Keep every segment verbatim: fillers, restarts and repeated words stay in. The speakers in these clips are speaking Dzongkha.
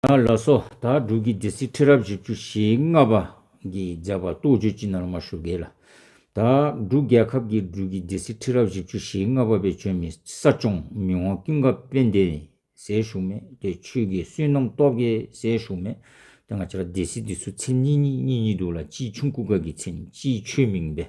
ལགས་སོ། ད་འབྲུག་གི་སྡེ་སྲིད་ཁྲི་རབས་བཞི་བཅུ་ཞེ་ལྔ་པ་གི་མཛད་པ་རྟོགས་བརྗོད་ཅིག་ནཱ་ལུ་མར་ཞུ་གེ་ལགས། ད་འབྲུག་རྒྱལ་ཁབ་ཀྱི་འབྲུག་གི་སྡེ་སྲིད་ཁྲི་རབས་བཞི་བཅུ་ཞེ་ལྔ་པ་སྦེ་བྱོན་མི་ས་སྐྱོང་མི་དབང་ཀུན་དགའ་དཔལ་ལྡན་ཟེར་ཞུཝ་མས། ཏེ་ཆོས་རྒྱལ་བསོད་ནམས་སྟོབས་རྒྱས་ཟེར་ཞུཝ་མས། ཏེ་ང་བཅས་ར་སྡེ་སྲིད་འདི་ཚུ་མཚན་གཉིས་གཉིས་གཉིས་གཉིས་འདུག་ལགས། གཅིག་ཆུང་ཀུ་སྒང་གི་མཚན་གཅིག་ཆོས་མིང་སྦེ།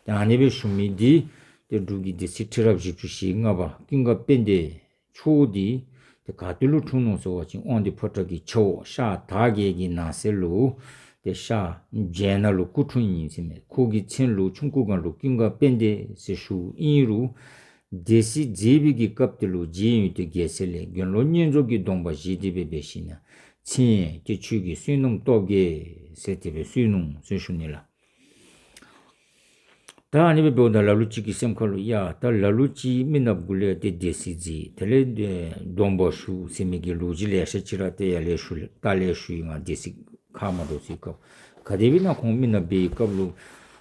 ཏེ་ཨ་ནི་སྦེ་ཞུ་མི་འདི་ཏེ་འབྲུག་གི་སྡེ་སྲིད་ཁྲི་རབས་བཞི་བཅུ་ཞེ་ལྔ་པ་ཀུན་དགའ་དཔལ་ལྡན་མཆོག་འདི་ཏེ་ག་ཏེ་ལུ་འཁྲུངས་ནུག་ཟེར་བ་ཅིན་དབང་འདུས་ཕོ་བྲང་གི་ཆ་འོག་ཤར་དར་བརྒྱད་ཀྱི་ནང་གསེས་ལུ་ཏེ་ཤར་བྱེ་ནང་ལུ་སྐུ་འཁྲུངས་ཡི་ཟེར་མས། ཁོ་གི་མཚན་ལུ་ཆུང་ཀུ་སྒང་ལུ་ཀུན་དགའ་དཔལ་ལྡན་ཟེར་ཞུཝ་ཨིན་རུང་སྡེ་སྲིད་མཛད་པའི་གི་སྐབས་དེ་ལུ་རྗེ་ཡོན་ཏན་རྒྱལ་མཚན་ལས་དགེ་སློང་བསྙེན་རྫོགས་ཀྱི་སྡོམ་པ་བཞེས་ཏེ་སྦེ་འབད་ཞིནམ་ན་མཚན་ཏེ་ཆོས་རྒྱལ་བསོད་ནམས་སྟོབས་རྒྱས་ཟེར་དེ་སྦེ་གསོལ་ནུག་ཟེར་ཞུ་ནི་ལགས། ད་ཨ་ནི་སྦེ་འབདཝ་ད་ལ་ལུ་ཅིག་གི་སེམས་ཁ་ལུ་ཡ་ད་ལ་ལུ་ཅིག་མི་ནགཔ་གུ་ལས་ཏེ་སྡེ་སྲིད་མཛད། དེ་ལས་ཨེ་སྡོམ་པ་ཞུ་ཟེར་མི་གི་ལོ་རྒྱུས་ལེ་ཤ་ཅིག་ར་ཏེ་ཡར་ལས་ཞུ་ལས་ད་ལས་ཞུ་ཡི། ང་སྡེ་སྲིད་ཁ་མ་འདྲོག་ཚུགས་པའི་སྐབས་ག་དེ་སྦེ་ཨིན་ན་ཁོང་མི་ནགཔ་འབད་བའི་སྐབས་ལུ་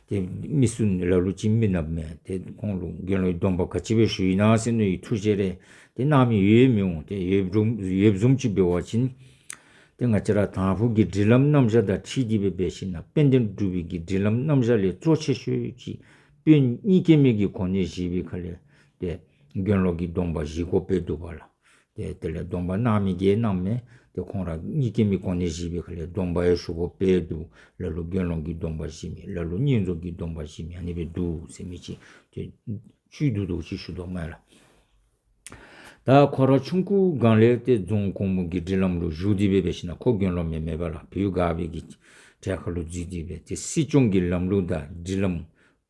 ཏེ་མི་སུ་ལ་ལུ་ཅིག་མི་ནགཔ་མས། ཏེ་ཁོང་ལུ་དགེ་སློང་གི་སྡོམ་པ་ག་ཅི་སྦེ་ཞུ་ཡི་ན་ཟེར་མནོ་བའི་ཐུགས་བཞེད་རེ་ཏེ་གནང་མི་ཡོད་མི་འོང་། ཏེ་ཡོདཔ་བཟུམ་ཡོདཔ་བཟུམ་ཅིག་འབད་བ་ཅིན་ཏེ་ང་བཅས་ར་དང་ཕུ་གི་སྒྲིག་ལམ་རྣམ་གཞག་དང་འཁྲིལ་ཏེ་སྦེ་འབད་ཞིནམ་ན་དཔལ་ལྡན་འབྲུག་པའི་གི་སྒྲིག་ལམ་རྣམ་གཞག་ལས་གཙོ་ཆེ་ཤོས་ཅིག་དཔོན་གཉིས་ཀའི་མི་གི་གོ་གནས་བཞེས་པའི་ཁ་ལས་ཏེ་དགེ་སློང་གི་སྡོམ་པ་བཞེས་དགོཔ་སྦེ་འདུག་པ་ལགས། ཏེ་དེ་ལས་སྡོམ་པ་གནང་མི་གིས་གནངམ་མས། ཏེ་ཁོང་ར་གཉིས་ཀའི་མི་གོ་གནས་བཞེས་པའི་ཁ་ལས་སྡོམ་པ་ཡང་ཞུ་དགོཔ་སྦེ་འདུག། ལ་ལུ་དགེ་སློང་གི་སྡོམ་པ་བཞེས་མི་ལ་ལུ་བསྙེན་རྫོགས་ཀྱི་སྡོམ་པ་བཞེས་མི་ཨ་ནི་སྦེ་འདུག་ཟེར་མི་ཅིག་ཏེ་བཅུད་བསྡུ་སྟེ་ཅིག་ཞུ་དོ་མས་ལགས། ད་ཁོ་ར་ཆུང་ཀུ་སྒང་ལས་ཏེ་རྫོང་གོང་མ་གི་སྒྲིག་ལམ་ལུ་ཞུགས་ཏེ་སྦེ་འབད་ཞིནམ་ན་ཁོ་དགེ་སློང་མེན་མེན་པ་ལགས། བོད་སྒར་པའི་གི་གྲལ་ཁ་ལུ་འཛུལ་ཏེ་སྦེ་ཏེ་སྲིད་སྐྱོང་གི་ལམ་ལུགས་དང་སྒྲིག་ལམ་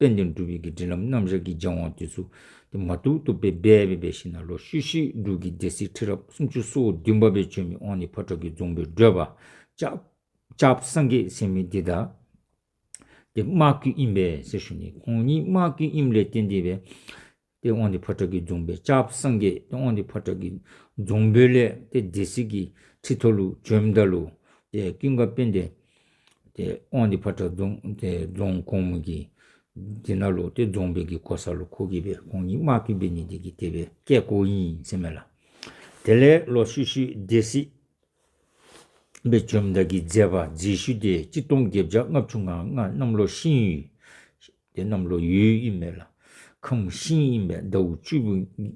དཔལ་ལྡན་འབྲུག་པའི་གི་སྒྲིག་ལམ་རྣམ་གཞག་གི་སྦྱང་བ་དེ་ཚུ་ཏེ་མ་བཏུབ་བཏུབ་སྦེ་འབད་སྦེ་འབད་ཞིནམ་ན་ལོག་ཤུལ་ཤུལ་འབྲུག་གི་སྡེ་སྲིད་ཁྲི་རབས་སུམ་ཅུ་སོ་བདུན་པ་སྦེ་བྱོན་མི་དབང་འདུས་ཕོ་བྲང་གི་རྫོང་དཔོན་བགྲེས་པ་ལྕགས་ལྕགས་སྲང་གི་ཟེར་མི་འདི་དང་ཏེ་དམག་བཀོད་ཨིན་པས་ཟེར་ཞུ་ནི། ཁོང་གཉིས་དམག་བཀོད་ཨིནམ་ལས་བརྟེན་ཏེ་སྦེ་ཏེ་དབང་འདུས་ཕོ་བྲང་གི་རྫོང་དཔོན་ལྕགས་སྲང་གི་ཏེ་དབང་འདུས་ཕོ་བྲང་གི་རྫོང་དཔོན་ལས་ཏེ་སྡེ་སྲིད་ཀྱི་ཁྲི་ཐོག་ལུ་བྱོནམ་ད་ལུ་ཏེ་ཀུན་དགའ་དཔལ་ལྡན་ཏེ་དབང་འདུས་ཕོ་བྲང་རྫོང་ཏེ་རྫོང་གོང་མ་གི་དེ་ནང་ལུ་ཏེ་རྫོང་དཔོན་གྱི་གོ་ས་ལུ་ཁོ་གིས་སྦེ་ཁོང་གཉིས་དམག་བཀོད་འབད་ནི་དེ་གིས་དེ་སྦེ་བཀལ་བཀོཝ་ཨིན་ཟེར་མས་ལགས། དེ་ལས་ལོག་ཤུལ་ཤུལ་སྡེ་སྲིད་སྦེ་བྱོནམ་ད་གི་མཛད་པ་མཛད་ཤུལ་དེ་གཅིག་སྟོང་བརྒྱད་བརྒྱ་ལྔ་བཅུ་ང་ལྔ་གནམ་ལོ་ཤིང་ཡོས། ཏེ་གནམ་ལོ་ཡོས་ཨིན་མས་ལགས། ཁམས་ཤིང་ཨིན་པས། ཟླཝ་བཅུ་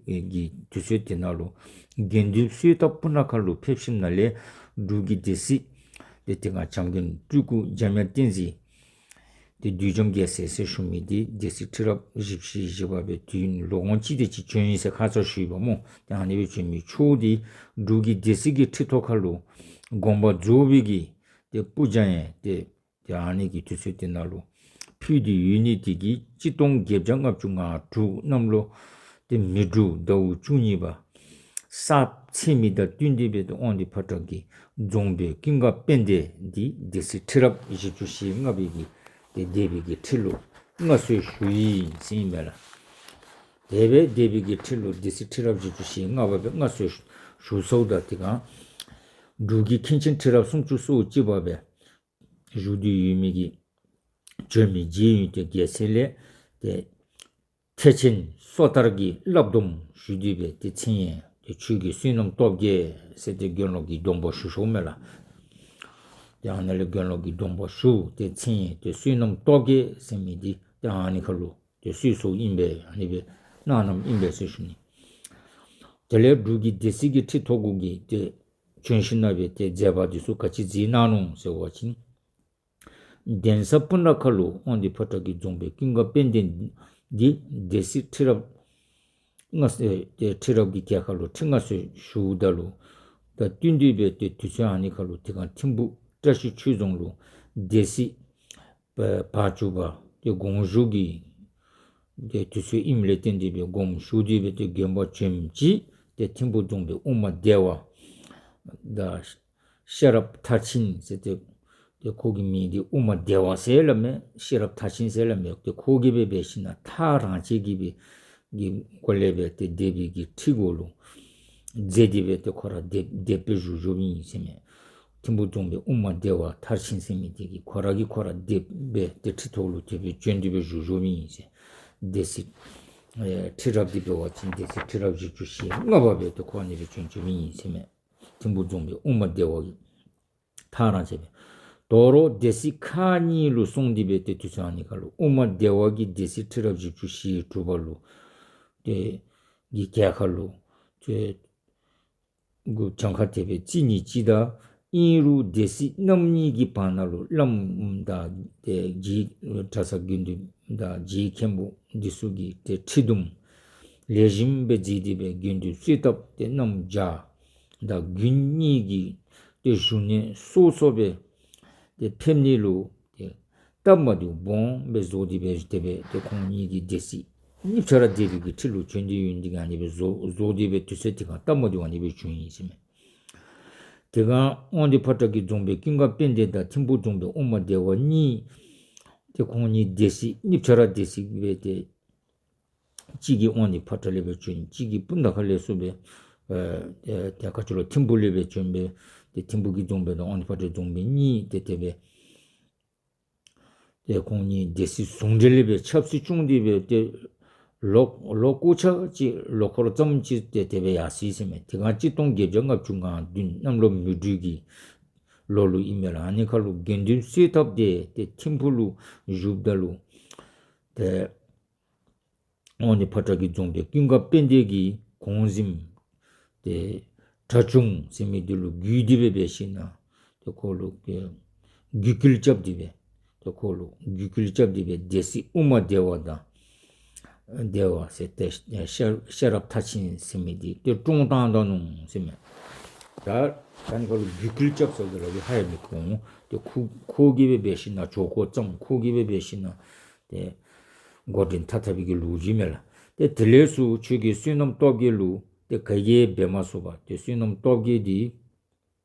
པའི་གི་དུས་ཚོད་དེ་ནང་ལུ་དགེ་འདུན་གསོལ་ཐབ་སྤུ་ན་ཁ་ལུ་ཕེབས་ཞིནམ་ན་ལས་འབྲུག་གི་སྡེ་སྲིད་ཏེ་དེ་སྒང་བྱམས་མགོན་སྤྲུལ་སྐུ་འཇམ་དབྱངས་བསྟན་འཛིན་ཏེ་བདུད་འཇོམས་རྒྱལ་མཚན་ཟེར་ཞུ་མི་འདི་སྡེ་སྲིད་ཁྲི་རབས་བཞི་བཅུ་ཞེ་བཞི་པ་སྦེ་དུས་ཡུན་ལོ་ངོ་གཅིག་དེ་ཅིག་བྱོན་ཡི་ཟེར་ཁ་ཙ་ཞུ་ཡི་པ་སྨོ། ཏེ་ཨ་ནི་སྦེ་བྱོན་མི་མཆོག་འདི་འབྲུག་གི་སྡེ་སྲིད་ཀྱི་ཁྲི་ཐོག་ཁ་ལུ་དགོངས་པ་རྫོགས་པའི་གི་ཏེ་སྤུར་སྦྱང་ཡང་ཏེ་ཏེ་ཨ་ནི་གི་དུས་ཚོད་དེ་ནང་ལུ་ཕུལ་ཏེ་ཡོད་ནི་དེ་གིས་གཅིག་སྟོང་བརྒྱད་བརྒྱ་ལྔ་བཅུ་ང་དྲུག་གནམ་ལོ་ཏེ་མེ་འབྲུག་ཟླཝ་བཅུ་གཉིས་པ་གསར་ཚེས་མི་དང་བསྟུན་ཏེ་སྦེ་ཏེ་དབང་འདུས་ཕོ་བྲང་གི་རྫོང་དཔོན་ཀུན་དགའ་དཔལ་ལྡན་འདི་སྡེ་སྲིད་ཁྲི་རབས་བཞི་བཅུ་ཞེ་ལྔ་པའི་གི་ཏེ་སྡེ་པའི་གི་ཁྲི་ལུ་མངའ་གསོལ་ཞུ་ཡི་ཟེར་ཨིན་མས་ལགས། དེ་སྦེ་སྡེ་པའི་གི་ཁྲི་ལུ་སྡེ་སྲིད་ཁྲི་རབས་བཞི་བཅུ་ཞེ་ལྔ་པ་སྦེ་མངའ་གསོལ་ཞུ་ཞུ་ཚརཝ་ད་དེ་སྒང་འབྲུག་གི་མཁན་ཆེན་ཁྲི་རབས་སུམ་ཅུ་སོ་གཅིག་པ་སྦེ་བཞུགས་ཏེ་ཡོད་མི་གི་བྱོན་མི་རྗེ་ཡོན་ཏན་རྒྱལ་མཚན་ལས་ཏེ་ཐེག་ཆེན་སོ་ཐར་གྱི་བསླབ་སྡོམ་ཞུ་སྟེ་སྦེ་ཏེ་མཚན་ཡང་ཏེ་ཆོས་རྒྱལ་བསོད་ནམས་སྟོབས་རྒྱས་ཟེར་ཏེ་དགེ་སློང་གི་སྡོམ་པ་ཞུ་ཞུཝ་མས་ལགས། ཏེ་ཨ་ནཱ་ལས་དགེ་སློང་གི་སྡོམ་པ་ཞུ་སྟེ་མཚན་ཡང་ཏེ་བསོད་ནམས་སྟོབས་རྒྱས་ཟེར་མི་འདི་ཏེ་ཨ་ནི་ཁ་ལུ་ཏེ་གསོལ་གསོལཝ་ཨིན་པས། ཨ་ནི་སྦེ་གནང་གནངམ་ཨིན་པས་ཟེར་ཞུ་ནི། དེ་ལས་འབྲུག་གི་སྡེ་སྲིད་ཀྱི་ཁྲི་ཐོག་གུ་གི་ཏེ་བྱོན་ཞིནམ་ན་སྦེ་ཏེ་མཛད་པ་འདི་ཚུ་ག་ཅི་མཛད་གནང་ནུག་ཟེར་བ་ཅིན་གདན་ས་སྤུ་ན་ཁ་ལུ་དབང་འདུས་ཕོ་བྲང་གི་རྫོང་དཔོན་ཀུན་དགའ་དཔལ་ལྡན་འདི་སྡེ་སྲིད་ཁྲི་རབས་མངའ་གསོལ་ཏེ་ཁྲི་རབས་ཀྱི་གྱལ་ཁ་ལུ་ཁྲི་མངའ་གསོལ་ཞུཝ་ད་ལུ་དང་བསྟུན་ཏེ་སྦེ་ཏེ་དུས་ཚོད་ཨ་ནི་ཁ་ལུ་དེ་སྒང་ཐིམ་ཕུ་བཀྲ་ཤིས་ཆོས་རྫོང་ལུ་སྡེ་སྲིད་བ་བར་ཅུ་པ་ཏེ་དགོངས་ཞུ་གི་ཏེ་དུས་ཚོད་ཨིནམ་ལས་བརྟེན་ཏེ་སྦེ་དགོངས་ཞུ་སྟེ་སྦེ་ཏེ་དགོན་པ་བྱོནམ་ཅིག་ཏེ་ཐིམ་ཕུ་རྫོང་དཔོན་ཨུ་མ་དེ་བ་དང་ཤེས་རབ་མཐར་ཕྱིན་ཟེར་ཏེ་ཏེ་ཁོ་གི་མིང་འདི་ཨུ་མ་དེ་བ་ཟེར་སླབ་མས། ཤེས་རབ་མཐར་ཕྱིན་ཟེར་སླབ་མས། ཏེ་ཁོ་གིས་སྦེ་འབད་ཞིནམ་ན་ཐག་རང་བཅད་ཀྱི་སྦེ་གི་སྒོ་ལས་སྦེ་ཏེ་སྡེ་པའི་གི་ཁྲི་གུ་ལུ་མཛད་དེ་སྦེ་ཏེ་ཁོ་ར་སྡེ་སྡེ་པ་སྦེ་བཞུགས་བཞུགསཔ་ཨིན་ཟེར་མས། ཐིམ་ཕུ་རྫོང་དཔོན་ཨུ་མ་དེ་བ་མཐར་ཕྱིན་ཟེར་མི་དེ་གིས་ཁོ་ར་གིས་ཁོ་ར་སྡེ་པ་སྦེ་ཏེ་ཁྲི་ཐོག་ལུ་དེ་སྦེ་བྱོན་ཏེ་སྦེ་བཞུགས་བཞུགསཔ་ཨིན་ཟེར། སྡེ་སྲིད་ཨེ་ཁྲི་རབས་འདི་འབད་བ་ཅིན་སྡེ་སྲིད་ཁྲི་རབས་བཞི་བཅུ་ཞེ་ལྔ་པ་སྦེ་ཏེ་ཁོ་ཨ་ནི་སྦེ་བྱོན་བྱོནམ་ཨིན་ཟེར་མས། ཐིམ་ཕུ་རྫོང་དཔོན་ཨུ་མ་བདེ་བ་གིས་ཐག་རང་བཅད་སྦེ། དོ་རུང་སྡེ་སྲིད་ཁག་གཉིས་ལུ་སོང་སྟེ་སྦེ་ཏེ་དུས་ཚོད་ཨ་ནི་ཁར་ལུ་ཨུ་མ་བདེ་བ་གིས་སྡེ་སྲིད་ཁྲི་རབས་བཞི་བཅུ་ཞེ་དྲུག་པ་ལུ་ཏེ་གི་གྱལ་ཁ་ལུ་ཏེ་གུ་གྱངས་ཁ་དེ་སྦེ་རྩིས་ནི་ཅིག་དང་ཨིན་རུང་སྡེ་སྲིད་རྣམ་གཉིས་ཀྱི་བར་ན་ལུ་བླམ་དང་ཏེ་རྗེ་གྲྭ་ཚང་དགེ་འདུན་དང་རྗེ་མཁན་པོ་འདི་ཚུ་གིས་ཏེ་ཁྲི་འདུམ་ལེགས་ཤོམ་སྦེ་མཛད་དེ་སྦེ་དགེ་འདུན་གསོལ་ཐབ་ཏེ་གནམ་བྱཱར་དང་དགུན་གཉིས་ཀྱི་ཏེ་བཞུགས་གནས་སོ་སོ་སྦེ་ཏེ་ཕེབས་ནི་ལུ་ཏེ་སྟབས་མ་བདེཝ་སྦོམ་སྦེ་བཟོ་སྟེ་སྦེ་དེ་སྦེ་ཏེ་ཁོང་གཉིས་ཀྱིས་སྡེ་སྲིད་གཉིས་ཆ་ར་སྡེ་པའི་གི་ཁྲི་ལུ་བྱོན་ཏེ་ཡོད་ནི་འདི་གིས་ཨ་ནི་སྦེ་བཟོ་བཟོ་སྟེ་སྦེ་དུས་ཚོད་དེ་སྒང་སྟབས་མ་བདེཝ་ཨ་ནི་སྦེ་བྱུང་ཡི་ཟེར་མས། དེ་སྒང་དབང་འདུས་ཕོ་བྲང་གི་རྫོང་དཔོན་ཀུན་དགའ་དཔལ་ལྡན་དང་ཐིམ་ཕུ་རྫོང་དཔོན་ཨུ་མ་བདེ་བ་གཉིས་ཏེ་ཁོང་གཉིས་སྡེ་སྲིད་གཉིས་ཆ་ར་སྡེ་སྲིད་སྦེ་ཏེ་གཅིག་གིས་དབང་འདུས་ཕོ་བྲང་ལས་སྦེ་བྱོན། གཅིག་གིས་སྤུ་ན་ཁ་ལས་ཚུར་སྦེ་ཨེ་ཏེ་ག་ཅི་ལོ་ཐིམ་ཕུ་ལས་སྦེ་བྱོན་སྦེ་ཏེ་ཐིམ་ཕུ་གི་རྫོང་དཔོན་དང་དབང་འདུས་ཕོ་བྲང་རྫོང་དཔོན་གཉིས་ཏེ་དེ་སྦེ་ཏེ་ཁོང་གཉིས་སྡེ་སྲིད་ཟུང་འབྲེལ་སྦེ་ཆབ་སྲིད་སྐྱོང་སྟེ་སྦེ་ཏེ་ལོ་ལོ་སྐོར་ཆ་ཅིག་ལོ་འཁོར་ཙམ་ཅིག་ཏེ་དེ་སྦེ་ཡར་སོ་ཡི་ཟེར་མས། དེ་སྒང་གཅིག་སྟོང་བརྒྱད་བརྒྱ་ལྔ་བཅུ་ང་བདུན་གནམ་ལོ་མེ་སྦྲུལ་གྱི་ལོ་ལུ་ཨིན་མས་ལགས། ཨ་ནི་ཁར་ལུ་དགེ་འདུན་གསོལ་ཐབ་དེ་ཏེ་ཐིམ་ཕུ་ལུ་བཞུགསཔ་ད་ལུ་ཏེ་དབང་འདུས་ཕོ་བྲང་གི་རྫོང་དཔོན་ཀུན་དགའ་དཔལ་ལྡན་གྱིས་གོང་གཟིམ་ཏེ་གྲྭ་ཆུང་ཟེར་མི་འདི་ལུ་བརྒྱུད་དེ་སྦེ་འབད་ཞིན་ན་ཏེ་ཁོ་ལུ་ཨེ་བརྒྱུད་སྐུལ་རྐྱབ་སྟེ་སྦེ་ཏེ་ཁོ་ལུ་བརྒྱུད་སྐུལ་རྐྱབ་སྟེ་སྦེ་སྡེ་སྲིད་ཨུ་མ་བདེ་བ་དང་བདེ་བ་ཟེར་ཏེ་ཤེས་ཤེས་རབ་མཐར་ཕྱིན་ཟེར་མི་འདི་ཏེ་བཀྲོངས་བཏང་ད་ནུག་ཟེར་མས། ད་ད་ནི་ཁོ་ལུ་བརྒྱུད་སྐུལ་རྐྱབ་ཟེརཝ་ད་ལུ་ཧ་ཡང་མི་གོ་འོང་། ཏེ་ཁོ་ཁོ་གིས་སྦེ་འབད་ཞིན་ན་ཇོ་ཁོ་བརྩམས། ཁོ་གིས་སྦེ་འབད་ཞིན་ན་ཏེ་འགོ་འདྲེན་འཐབ་འཐབ་པའི་གི་ལོ་རྒྱུས་མས་ལགས། ཏེ་དེ་ལས་ཚུར་ཆོས་རྒྱལ་བསོད་ནམས་སྟོབས་རྒྱས་ལུ་ཏེ་ག་གིས་འབད་མ་ཚུགས་པར་ཏེ་བསོད་ནམས་སྟོབས་རྒྱས་འདི་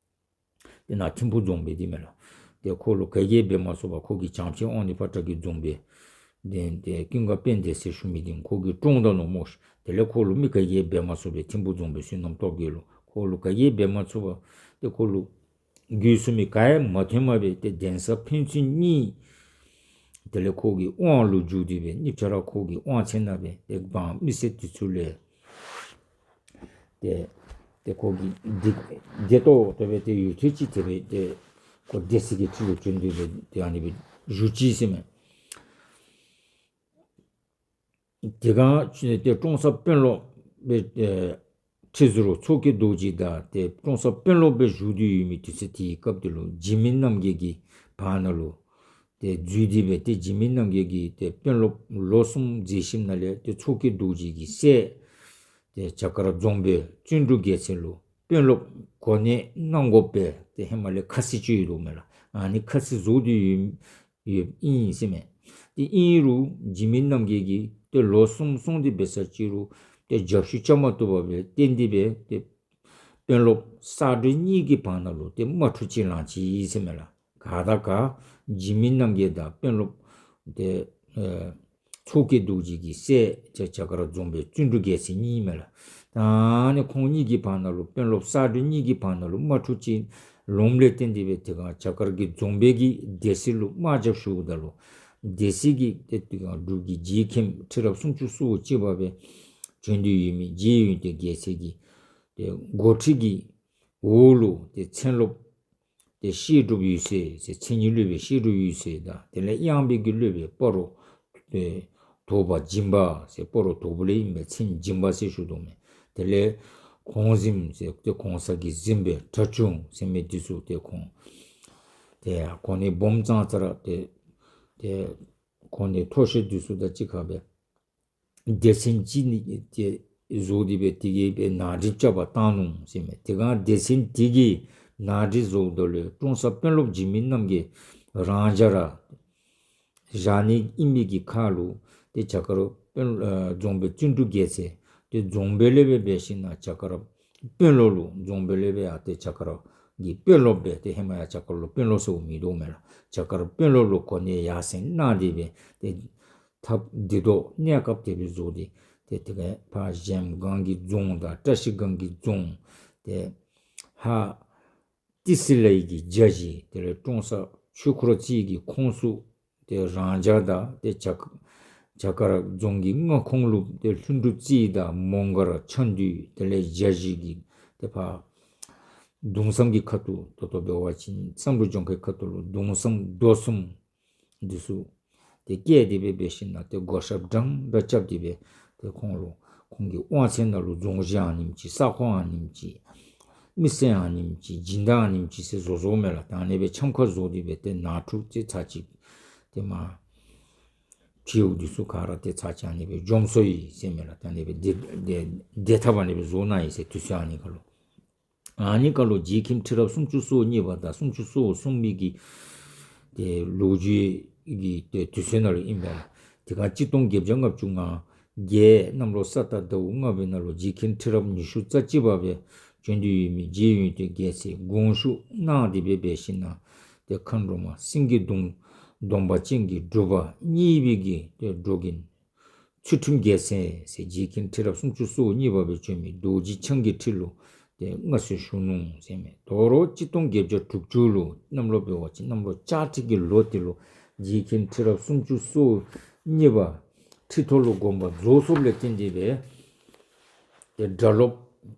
ཏེ་ནཱ་ཐིམ་ཕུ་རྫོང་དཔོན་འདི་མས་ལགས། ཏེ་ཁོ་ལུ་ག་གིས་འབད་མ་ཚུགས་པར་ཁོ་གི་བྱང་ཕྱོགས་དབང་འདུས་ཕོ་བྲང་གི་རྫོང་དཔོན་ཏེ་ཏེ་ཀུན་དགའ་དཔལ་ལྡན་ཟེར་ཞུ་མི་འདི་ཁོ་གིས་བཀྲོངས་ད་ནུག་སྨོ་ཤིག། དེ་ལས་ཁོ་ལུ་མི་ག་གིས་འབད་མ་ཚུགས་པས། ཐིམ་ཕུ་རྫོང་དཔོན་བསོད་ནམས་སྟོབས་རྒྱས་ལུ་ཁོ་ལུ་ག་གིས་འབད་མ་ཚུགས་པར་ཏེ་ཁོ་ལུ་རྒོལ་ཚུགས་མི་ག་ཡང་མ་ཐོནམ་སྦེ་ཏེ་གདན་ས་ཕན་ཚུན་གཉིས་དེ་ལས་ཁོ་གི་དབང་ལུ་བསྒྱུར་ཏེ་སྦེ་གཉིས་ཆ་ར་ཁོ་གི་དབང་ཚད་ནང་སྦེ་ཏེ་འབངས་མི་སེར་འདི་ཚུ་ལས་ཏེ་ཏེ་ཁོ་གི་བདེ་བདེ་ཏོག་ཏོ་སྦེ་ཏེ་ཡུན་ཐུང་ཅིག་དེ་སྦེ་ཏེ་ཁོ་སྡེ་སྲིད་ཀྱི་ཁྲི་ལུ་བྱོན་ཏེ་སྦེ་ཏེ་ཨ་ནི་སྦེ་བཞུགས་ཅི་ཟེར་མས། དེ་སྒང་ཏེ་ཀྲོང་གསར་དཔོན་སློབ་སྦེ་ཨེ་ཁྲི་ཟུར་མཚོ་སྐྱེས་རྡོ་རྗེ་དང་ཏེ་ཀྲོང་གསར་དཔོན་སློབ་སྦེ་བཞུགས་ཏེ་ཡོད་མི་དུས་ཚོད་དེའི་སྐབས་དེ་ལུ་འཇིགས་མེད་རྣམ་རྒྱལ་གྱི་བར་ན་ལུ་ཏེ་འཛུལ་ཏེ་སྦེ་ཏེ་འཇིགས་མེད་རྣམ་རྒྱལ་གྱིས་ཏེ་དཔོན་སློབ་ལོ་གསུམ་མཛད་ཞིནམ་ལས་ཏེ་མཚོ་སྐྱེས་རྡོ་རྗེ་གི་སྲས་ཏེ་བྱ་དཀར་རྫོང་དཔོན་བརྩོན་འགྲུས་རྒྱལ་མཚན་ལུ་དཔོན་སློབ་གོ་གནས་གནང་དགོ་པས། ཏེ་ཧེ་མ་ལས་ཁ་བཟེད་ཅིག་ཡོད་དོ་མས་ལགས། ཨ་ནི་ཁ་བཟེད་བཟོ་སྟེ་ཡོད་ཡོདཔ་ཨིན་ཟེར་མས། ཏེ་ཨིན་རུང་འཇིགས་མེད་རྣམ་རྒྱལ་གྱིས་ཏེ་ལོ་གསུམ་སོང་སྟེ་འབད་ས་ཅིག་རུང་ཏེ་རྒྱབ་བཤུད་རྐྱབ་མ་བཏུབ་པར་སྦེ་བརྟེན་ཏེ་སྦེ་ཏེ་དཔོན་སློབ་གསར་སྒྲོན་གཉིས་ཀྱི་བར་ན་ལུ་ཏེ་དམག་འཁྲུག་ཅིག་ལངས་ཅི་ཟེར་མས་ལགས། ག་དང་ག་འཇིགས་མེད་རྣམ་རྒྱལ་དང་དཔོན་སློབ་ཏེ་ཨེ་མཚོ་སྐྱེས་རྡོ་རྗེ་གི་སྲས་ཏེ་བྱ་དཀར་རྫོང་དཔོན་བརྩོན་འགྲུས་རྒྱལ་མཚན་གཉིས་མས་ལགས། ད་ཨ་ནི་ཁོང་གཉིས་ཀྱི་བར་ན་ལུ་དཔོན་སློབ་གསར་སྒྲོན་གཉིས་ཀྱི་བར་ན་ལུ་དམག་འཁྲུག་ཅིག་ལངམ་ལས་བརྟེན་ཏེ་སྦེ་དེ་སྒང་བྱ་དཀར་གྱི་རྫོང་དཔོན་གྱིས་སྡེ་སྲིད་ལུ་དམག་རྒྱབ་ཞུཝ་ད་ལུ་སྡེ་སྲིད་ཀྱིས་ཏེ་དེ་སྒང་འབྲུག་གི་རྗེ་མཁན་ཁྲི་རབས་སུམ་ཅུ་སོ་གཅིག་པ་སྦེ་བྱོན་ཏེ་ཡོད་མི་རྗེ་ཡོན་ཏན་རྒྱལ་མཚན་གྱི་ཏེ་འགོ་ཁྲིད་ཀྱི་འོག་ལུ་ཏེ་མཚན་སློབ་ཏེ་བཤད་སྒྲུབ་འོད་ཟེར་ཟེར་མཚན་ཉིད་སློབ་དཔོན་བཤད་སྒྲུབ་འོད་ཟེར་དང་དེ་ལས་གཡང་འབོད་ཀྱི་སློབ་དཔོན་སྤ་རོ་ཏེ་དོག་པ་སྦྱིན་པ་ཟེར་སྤ་རོ་དོག་པ་ལས་ཨིན་པས། མཚན་སྦྱིན་པ་ཟེར་ཞུ་དོ་མས། དེ་ལས་གོང་གཟིམ་ཟེར་ཏེ་གོང་ས་གི་གཟིམ་དཔོན་གྲྭ་ཆུང་ཟེར་མི་འདི་ཚུ་ཏེ་ཁོང་ཏེ་གོ་གནས་སྦོམ་ཙང་ཙ་ར་ཏེ་ཏེ་གོ་གནས་མཐོ་ཤོས་འདི་ཚུ་དང་གཅིག་ཁར་སྦེ་སྡེ་ཚན་ཅིག་ནི་ཏེ་བཟོ་སྟེ་སྦེ་དེ་གིས་སྦེ་ནང་འགྲིག་རྐྱབ་པར་བཏང་ནུག་ཟེར་མས། དེ་སྒང་སྡེ་ཚན་དེ་གིས་ནང་འགྲིག་བཟོཝ་ད་ལུ་ཀྲོང་གསར་དཔོན་སློབ་འཇིགས་མེད་རྣམ་རྒྱལ་རང་འཇགས་ར་བཞག་ནི་ཨིན་མི་གི་ཁར་ལུ་ཏེ་བྱ་དཀར་དཔོན་ཨ་རྫོང་དཔོན་བརྩོན་འགྲུས་རྒྱལ་མཚན་ཏེ་རྫོང་དཔོན་ལས་སྦེ་འབད་ཞིན་ན་བྱ་དཀར་དཔོན་སློབ་ལུ་རྫོང་དཔོན་ལས་སྦེ་ཡར་ཏེ་བྱ་དཀར་གྱི་དཔོན་སློབ་སྦེ་ཏེ་ཧེ་མ་ཡང་བྱ་དཀར་ལུ་དཔོན་སློབ་ཟེརཝ་མིན་འདུག་མས་ལགས། བྱ་དཀར་དཔོན་སློབ་ལུ་གོ་གནས་ཡར་སེང་གནང་སྟེ་སྦེ་ཏེ་ཐབས་འདི་དོ་གནས་སྐབས་དེ་སྦེ་བཟོ་སྟེ་ཏེ་དེ་སྒང་ཕར་གཞལམ་སྒང་གི་རྫོང་དང་བཀྲ་ཤིས་སྒང་གི་རྫོང་ཏེ་ཧཱ་ཏི་སི་ལའི་གི་རྒྱ་གཞིས་དེ་ལས་ཀྲོང་གསར་ཆོས་འཁོར་རྩེ་གི་ཁོངས་སུ་ཏེ་རང་འཇགས་དང་ཏེ་བྱ་བྱ་དཀར་རྫོང་གི་མངའ་ཁོངས་ལུ་ཏེ་ལྷུན་གྲུབ་རྩེ་དང་མོང་སྒར་ཆ་འདུས་དེ་ལས་རྒྱ་གཞིས་ཀྱི་ཏེ་ཕར་ གདུང་བསམ་གྱི་ཁ་ཐུག་ཏོག་ཏོ་འབད་བ་ཅིན་བསམ་གྲུབ་ལྗོངས་མཁར་ཁ་ཐུག་ལུ་གདུང་བསམ་རྡོ་གསུམ་འདི་ཚུ་ཏེ་བསྐྱལ་ཏེ་སྦེ་འབད་ཞིན་ན་ཏེ་གོ་ཤརཔ་འདྲན་འདྲ་རྐྱབ་སྟེ་སྦེ་ཏེ་ཁོང་ལུ་ཁོང་གི་དབང་ཚད་ནང་ལུ་རྫོང་གཞི་ཨ་ནེམ་ཅིག་ས་ཁོངས་ཨ་ནེམ་ཅིག་མི་སེར་ཨ་ནེམ་ཅིག་སྦྱིན་བདག་ཨ་ནེམ་ཅིག་ཟེར་བཟོ་བཟོཝ་མས་ལགས། ད་ཨ་ནི་སྦེ་འཆམ་ཁ་བཟོ་སྟེ་སྦེ་ཏེ་ནང་འཁྲུག་ཏེ་ཚར་གཅིག་ཏེ་མར་བྱེའུ་འདི་ཚུ་ག་ར་ཏེ་ཚར་གཅིག་ཨ་ནི་སྦེ་འཇོམས་སོ་ཡི་ཟེར་མས་ལགས། ད་ཨ་ནི་སྦེ་སྡེ་སྡེ་སྡེ་ཐབ་ཨ་ནི་སྦེ་བཟོ་གནང་ཡི་ཟེར། དུས་ཚོད་ཨ་ནི་ཁར་ལུ་ཨ་ནི་ཁར་ལུ་རྗེ་མཁན་ཁྲི་རབས་སུམ་ཅུ་སོ་གཉིས་པ་དང་སུམ་ཅུ་སོ་གསུམ་པའི་གི་ཏེ་ལོ་རྒྱུས་ཀྱི་ཏེ་དུས་ཚོད་ནང་ལུ་ཨིན་པས་ལགས། དེ་ཁར་གཅིག་སྟོང་བརྒྱད་བརྒྱ་ལྔ་བཅུ་ང་བརྒྱད་གནམ་ལོ་ས་རྟ་ཟླཝ་ལྔ་པའི་ནང་ལུ་རྗེ་མཁན་ཁྲི་རབས་ཉི་ཤུ་རྩ་གཅིག་པ་སྦེ་བྱོན་ཏེ་ཡོད་མི་རྗེ་ཡོན་ཏན་རྒྱལ་མཚན་དགོངས་ཞུ་གནང་སྟེ་སྦེ་འབད་ཞིན་ན་ཏེ་མཁའ་འགྲོ་མ་སེང་གེ་གདོང་སྡོམ་པ་ཅན་གྱི་སྒྲུབ་པ་གཉིས་པའི་གི་ཏེ་འགྲོ་མགོན་ཚུལ་ཁྲིམས་རྒྱལ་མཚན་ཟེར་རྗེ་མཁན་ཁྲི་རབས་སུམ་ཅུ་སོ་གཉིས་པ་སྦེ་བྱོན་མི་རྡོ་རྗེ་འཆང་གི་ཁྲི་ལུ་ཏེ་མངའ་གསོལ་ཞུ་ནུག་ཟེར་མས། དོ་རུང་གཅིག་སྟོང་བརྒྱད་བརྒྱ་དྲུག་ཅུ་ལུ་གནམ་ལོ་འབད་བ་ཅིན་གནམ་ལོ་ལྕགས་སྤྲེལ་གྱི་ལོ་དེ་ལུ་རྗེ་མཁན་ཁྲི་རབས་སུམ་ཅུ་སོ་གཉིས་པ་ཁྲི་ཐོག་ལུ་དགོངས་པ་རྫོགས་སོཔ་ལས་བརྟེན་ཏེ་སྦེ་ཏེ་སྒྲ་སློབ་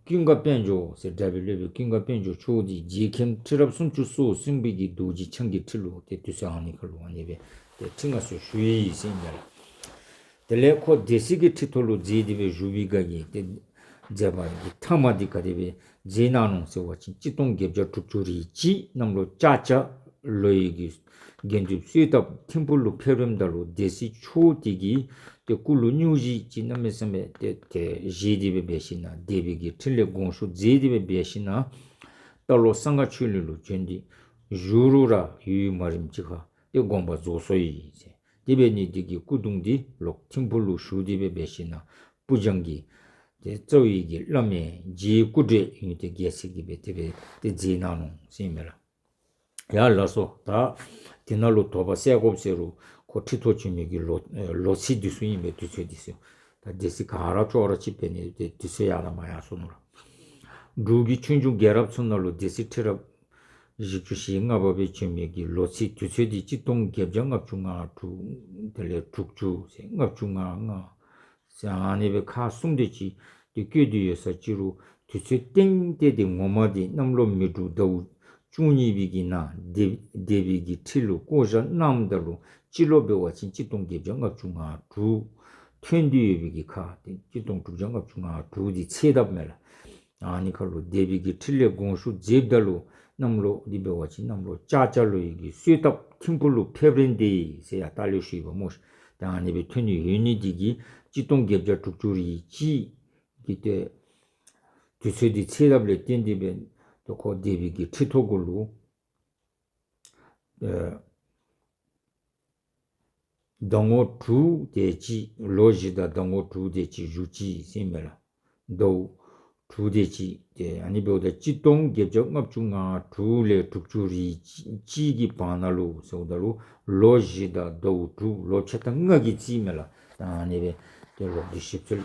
ཀུན་དགའ་དཔལ་འབྱོར་ཟེར་སྒྲ་པའི་སློབ་དཔོན་ཀུན་དགའ་དཔལ་འབྱོར་མཆོག་འདི་རྗེ་མཁན་ཁྲི་རབས་སུམ་ཅུ་སོ་གསུམ་པའི་གི་རྡོ་རྗེ་འཆང་གི་ཁྲི་ལུ་ཏེ་དུས་ཚོད་ཨ་ནི་ཁར་ལུ་ཨ་ནི་སྦེ་ཏེ་ཁྲི་མངའ་གསོལ་ཞུ་ཡི་ཟེར་ཨིན་པས་ལགས། དེ་ལས་ཁོ་སྡེ་སྲིད་ཀྱི་ཁྲི་ཐོག་ལུ་མཛད་དེ་སྦེ་བཞུགས་པའི་སྒང་གི་ཏེ་མཛད་པ་གི་མཐའ་མ་འདི་ག་དེ་སྦེ་མཛད་གནང་ནུག་ཟེར་བ་ཅིན་གཅིག་སྟོང་བརྒྱད་བརྒྱ་དྲུག་ཅུ་རེ་གཅིག་གནམ་ལོ་ལྕགས་བྱ་ལོ་ཡི་གི་དགེ་འདུན་གསོལ་ཐབ་ཐིམ་ཕུག་ལུ་ཕེབས་རནམ་ད་ལུ་སྡེ་སྲིད་མཆོག་དེ་གིས་ཏེ་སྐུ་ལུ་སྙུང་གཞི་ཅིག་གནམ་མེད་ས་མེད་ཏེ་ཏེ་བཞེས་ཏེ་སྦེ་འབད་ཞིན་ན་སྡེ་པའི་གི་ཁྲི་ལས་དགོངས་ཞུ་མཛད་དེ་སྦེ་འབད་ཞིན་ན་རྟ་ལོག་གསང་སྔགས་ཆོས་གླིང་ལུ་བྱོན་ཏེ་བཞུགས་རུང་ར་ཡུན་མ་རིངམ་ཅིག་ཁར་ཏེ་དགོངས་པ་རྫོགས་སོ་ཡི་ཟེར། དེ་འབད་ནི་དེ་གིས་སྐུ་གདུང་འདི་ལོག་ཐིམ་ཕུག་ལུ་བཞུགས་ཏེ་སྦེ་འབད་ཞིན་ན་སྤུར་སྦྱང་གི་ཏེ་རྩ་བའི་གི་བླ་མ་རྗེ་སྐུ་བགྲེས་ཡོན་ཏན་རྒྱལ་མཚན་གྱིས་སྦེ་དེ་སྦེ་ཏེ་མཛད་གནང་ནུག་ཟེར་ཨིན་མས་ལགས། ཡ་ལགས་སོ། ད་དེ་ནང་ལུ་དོགས་པ་སེལ་དགོཔ་ཟེར་རུང་ཁོ་ཁྲི་ཐོག་བྱོན་མི་གི་ལོ་ཨེ་ལོ་ཚིགས་འདི་ཚུ་ཨིན་པས། དུས་ཚོད་འདི་ཚུ་ད་སྡེ་སྲིད་ག་ར་ཅོག་ར་གཅིག་འབད་ནི་དེ་དུས་ཚོད་ཡར་ལ་མར་ཡར་སོ་ནུག་ལགས། འབྲུག་གི་ཆོས་འབྱུང་རྒྱལ་རབས་ཚུ་ནང་ལུ་སྡེ་སྲིད་ཁྲི་རབས་བཞི་བཅུ་ཞེ་ལྔ་པ་སྦེ་བྱོན་མི་གི་ལོ་ཚིགས་དུས་ཚོད་འདི་གཅིག་སྟོང་བརྒྱད་བརྒྱ་ལྔ་བཅུ་ང་དྲུག་དེ་ལས་དྲུག་ཅུ་ཟེར་ལྔ་བཅུ་ང་ལྔ་ཟེར་ཨ་ནི་སྦེ་ཁག་གསུམ་དེ་ཅིག་ཏེ་བཀོད་དེ་ཡོད་ས་ཅི་རུང་དུས་ཚོད་གཏན་གཏན་དེ་ངོ་མ་དེ་གནམ་ལོ་མེ་འབྲུག་ཟླཝ་བཅུ་གཉིས་པའི་གི་ནང་སྡེ་སྡེ་པའི་གི་ཁྲི་ལུ་བསྐོ་བཞག་གནངམ་ད་ལུ་སྤྱི་ལོ་འབད་བ་ཅིན་གཅིག་སྟོང་བརྒྱད་བརྒྱ་ལྔ་བཅུ་ང་དྲུག་ཐོན་ཏེ་ཡོད་པའི་གི་ཁར་ཏེ་གཅིག་སྟོང་དྲུག་བརྒྱ་ལྔ་བཅུ་ང་དྲུག་འདི་ཚེས་ལྡབ་མས་ལགས། ཨ་ནི་ཁར་ལུ་སྡེ་པའི་གི་ཁྲི་ལས་དགོངས་ཞུ་མཛདཔ་ད་ལུ་གནམ་ལོ་འདི་འབད་བ་ཅིན་གནམ་ལོ་ལྕགས་བྱ་ལོ་ཡི་གི་གསོལ་ཐབ་ཐིམ་ཕུག་ལུ་ཕེབས་རན་ཏེ་ཟེར་ཡང་ལྟག་ལས་ཞུ་ཡི་པ་སྨོ་ཤིག། ད་ཨ་ནི་སྦེ་ཐོན་ནི་ཡོད་ནི་འདི་གིས་གཅིག་སྟོང་བརྒྱད་བརྒྱ་དྲུག་ཅུ་རེ་གཅིག་གི་ཏེ་དུས་ཚོད་འདི་ཚེས་ལྡབ་ལས་བརྟེན་ཏེ་སྦེ་ཏེ་ཁོ་སྡེ་པའི་གི་ཁྲི་ཐོག་གུ་ལུ་ཨེ་ཟླ་ངོ་དྲུག་དེ་ཅིག་ལོ་བཞི་དང་ཟླ་ངོ་དྲུག་དེ་ཅིག་བཞུགས་ཅི་ཟེར་ཨིན་མས་ལགས། ཟླཝ་དྲུག་དེ་ཅིག་ཏེ་ཨ་ནི་འབདཝ་ད་གཅིག་སྟོང་བརྒྱད་བརྒྱ་ལྔ་བཅུ་ང་དྲུག་ལས་དྲུག་ཅུ་རེ་གཅིག་གི་བར་ན་ལུ་ཟེརཝ་ད་ལུ་ལོ་བཞི་དང་ཟླཝ་དྲུག་ལོ་ཕྱེད་དང་ལྔ་གི་རྩིས་མས་ལགས། ད་ཨ་ནི་སྦེ་ཏེ་ལོག་སྟེ་ཞིབ་འཚོལ་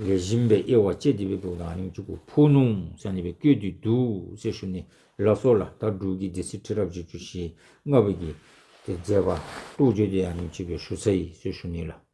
ལེགས་ཤོམ་སྦེ་དབྱེ་བ་དཔྱད་དེ་སྦེ་འབདཝ་ད་ཨ་ནེམ་ཅིག་གུ་ཕོག་ནུག་ཟེར་ཨ་ནི་སྦེ་བཀོད་དེ་འདུག་ཟེར་ཞུ་ནི་ལགས་སོ་ལགས། ད་འབྲུག་གི་སྡེ་སྲིད་ཁྲི་རབས་བཞི་བཅུ་ཞེ་ལྔ་པའི་གི་ཏེ་མཛད་པ་རྟོགས་བརྗོད་འདི་ཨ་ནེམ་ཅིག་སྦེ་ཞུ་ཚར་ཡི་ཟེར་ཞུ་ནི་ལགས།